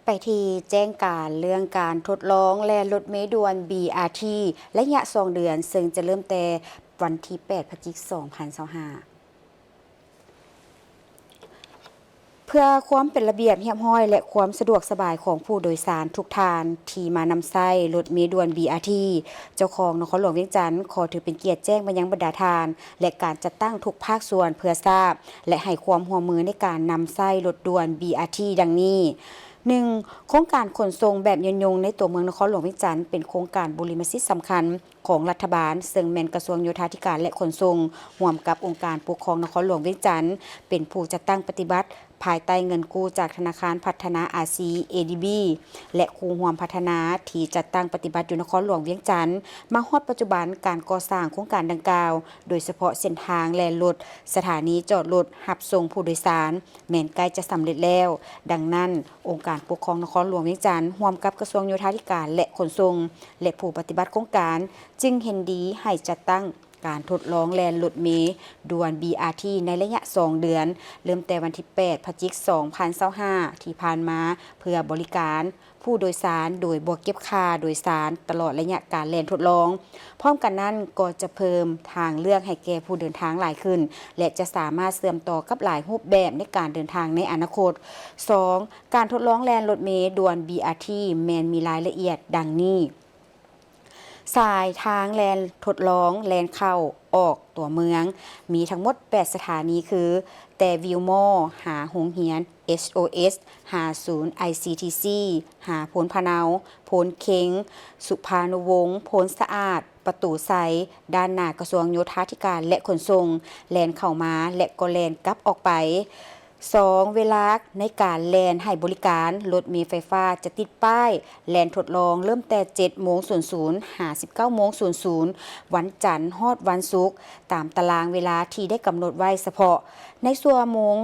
ໄປທີ່ແຈ້ງການເລື່ອງການທົດລອງແລ່ນລົດເມດ່ວນ ບີອາທີ ໄລຍະສອງເດືອນ ເຊິ່ງຈະເລີ່ມແຕ່ວັນທີແປດ ພະຈິກ ສອງພັນຊາວຫ້າ. ເພື່ອຄວາມເປັນລະບຽບຮຽບຮ້ອຍ ແລະ ຄວາມສະດວກສະບາຍຂອງຜູ້ໂດຍສານທຸກທ່ານທີ່ມານຳໃຊ້ລົດເມດ່ວນ ບີອາທີ ເຈົ້າຂອງນະຄອນຫຼວງວຽງຈັນ ຂໍຖືເປັນກຽດແຈ້ງມາຍັງບັນດາທ່ານ ແລະ ການຈັດຕັ້ງທຸກພາກສ່ວນເພື່ອຊາບ ແລະ ໃຫ້ຄວາມຮ່ວມມືໃນການນຳໃຊ້ລົດດ່ວນ ບີອາທີ ດັ່ງນີ້. ໜຶ່ງ, ໂຄງການຂົນສົ່ງແບບຍືນຍົງໃນຕົວເມືອງນະຄອນຫຼວງວຽງຈັນ ເປັນໂຄງການບູລິມະສິດສຳຄັນຂອງລັດຖະບານ, ເຊິ່ງແມ່ນກະຊວງໂຍທາທິການ ແລະ ຂົນສົ່ງ ຮ່ວມກັບອົງການປົກຄອງນະຄອນຫຼວງວຽງຈັນ ເປັນຜູ້ຈັດຕັ້ງປະຕິບັດ ພາຍໃຕ້ເງິນກູ້ຈາກທະນາຄານພັດທະນາອາຊີ ເອດີບີ ແລະ ຄູ່ຮ່ວມພັດທະນາທີ່ຈັດຕັ້ງປະຕິບັດຢູ່ນະຄອນຫຼວງວຽງຈັນ ມາຮອດປັດຈຸບັນການກໍ່ສ້າງໂຄງການດັ່ງກ່າວ, ໂດຍສະເພາະເສັ້ນທາງແລ່ນລົດ, ສະຖານີຈອດລົດຮັບສົ່ງຜູ້ໂດຍສານ ແມ່ນໃກ້ຈະສຳເລັດແລ້ວ. ດັ່ງນັ້ນ, ອົງການປົກຄອງນະຄອນຫຼວງວຽງຈັນ ຮ່ວມກັບກະຊວງໂຍທາທິການ ແລະ ຂົນສົ່ງ ແລະ ຜູ້ປະຕິບັດໂຄງການ ຈຶ່ງເຫັນດີໃຫ້ຈັດຕັ້ງການທົດລອງແລ່ນລົດເມດ່ວນ ບີອາທີ ໃນໄລຍະສອງເດືອນ, ເລີ່ມແຕ່ວັນທີແປດ ພະຈິກ ສອງພັນຊາວຫ້າ ທີ່ຜ່ານມາ ເພື່ອບໍລິການ ຜູ້ໂດຍສານໂດຍບໍ່ເກັບຄ່າໂດຍສານຕະຫຼອດໄລຍະການແລ່ນທົດລອງ. ພ້ອມກັນນັ້ນກໍຈະເພີ່ມທາງເລືອກໃຫ້ແກ່ຜູ້ເດີນທາງຫຼາຍຂຶ້ນ ແລະ ຈະສາມາດເຊື່ອມຕໍ່ກັບຫຼາຍຮູບແບບໃນການເດີນທາງໃນອະນາຄົດ. ສອງ, ການທົດລອງແລ່ນລົດເມດ່ວນ ບີອາທີ ແມ່ນມີລາຍລະອຽດດັ່ງນີ້. ສາຍທາງແລ່ນທົດລອງແລ່ນເຂົ້າອອກຕົວເມືອງ ມີທັງໝົດແປດສະຖານີ ຄື ແຕ່ວິວມໍ ຫາໂຮງຮຽນ ເອສໂອເອສ ຫາສູນ ໄອຊີທີຊີ ຫາໂພນພະເນົາ, ໂພນເຄັງ, ສຸພານຸວົງ, ໂພນສະອາດ, ປະຕູໄຊ, ດ້ານໜ້າກະຊວງໂຍທາທິການ ແລະ ຂົນສົ່ງ, ແລ່ນເຂົ້າມາ ແລະ ກໍແລ່ນກັບອອກໄປ. ສອງ, ເວລາໃນການແລ່ນໃຫ້ບໍລິການລົດເມໄຟຟ້າຈະຕິດປ້າຍແລ່ນທົດລອງເລີ່ມແຕ່ເຈັດໂມງສູນສູນ ຫາສິບເກົ້າໂມງສູນສູນ ວັນຈັນຮອດວັນສຸກ ຕາມຕະລາງເວລາທີ່ໄດ້ກຳນົດໄວ້ສະເພາະ. ໃນຊົ່ວໂມງ,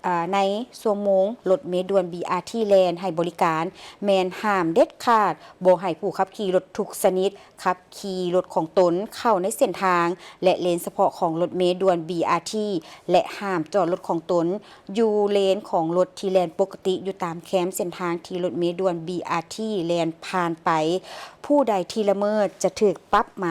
ເອີ່, ໃນຊົ່ວໂມງລົດເມດ່ວນ ບີອາທີ ແລ່ນໃຫ້ບໍລິການ ແມ່ນຫ້າມເດັດຂາດບໍ່ໃຫ້ຜູ້ຂັບຂີ່ລົດທຸກຊະນິດ ຂັບຂີ່ລົດຂອງຕົນເຂົ້າໃນເສັ້ນທາງ ແລະ ເລນສະເພາະຂອງລົດເມດ່ວນ ບີອາທີ ແລະ ຫ້າມຈອດລົດຂອງຕົນຢູ່ເລນຂອງລົດທີ່ແລ່ນປົກກະຕິຢູ່ຕາມແຄມເສັ້ນທາງທີ່ລົດເມດ່ວນ ບີອາທີ ແລ່ນຜ່ານໄປ. ຜູ້ໃດທີ່ລະເມີດຈະຖືກປັບໃໝ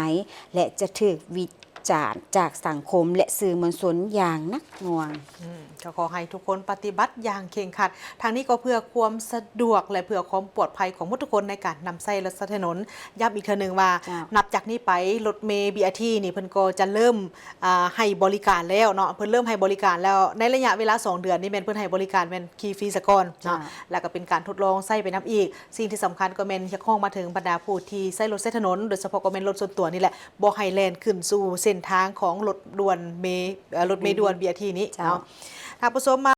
ແລະ ຈະຖືກວິຈານຈາກສັງຄົມ ແລະ ສື່ມວນຊົນຢ່າງໜັກໜ່ວງ. ອືມ ກໍຂໍໃຫ້ທຸກຄົນປະຕິບັດຢ່າງເຄັ່ງຄັດ. ທາງນີ້ກໍເພື່ອຄວາມສະດວກ ແລະ ເພື່ອຄວາມປອດໄພຂອງໝົດທຸກຄົນໃນການນຳໃຊ້ລົດໃຊ້ຖະໜົນ. ຢ້ຳອີກເທື່ອໜຶ່ງວ່າ ເຈົ້າ ນັບຈາກນີ້ໄປລົດເມ ບີອາທີ ນີ້ເພິ່ນກໍຈະເລີ່ມ ອ່າ ໃຫ້ບໍລິການແລ້ວເນາະ. ເພິ່ນເລີ່ມໃຫ້ບໍລິການແລ້ວ ໃນໄລຍະເວລາສອງເດືອນນີ້ແມ່ນເພິ່ນໃຫ້ບໍລິການແມ່ນຂີ່ຟຣີສະກ່ອນເນາະ ເຈົ້າ ແລ້ວກໍເປັນການທົດລອງໃຊ້ໄປນຳອີກ. ສິ່ງທີ່ສຳຄັນກໍແມ່ນຮຽກຮ້ອງມາເຖິງບັນດາຜູ້ທີ່ໃຊ້ລົດໃຊ້ຖະໜົນ ໂດຍສະເພາະກໍແມ່ນລົດສ່ວນຕົວນີ້ແຫຼະ ບໍ່ໃຫ້ແລ່ນຂຶ້ນສູ່ເສັ້ນທາງຂອງລົດດ່ວນເມ ເອີ ລົດເມດ່ວນ ບີອາທີ ນີ້ ເຈົ້າ ເນາະ. ທ່ານຜູ້ຊົມມາ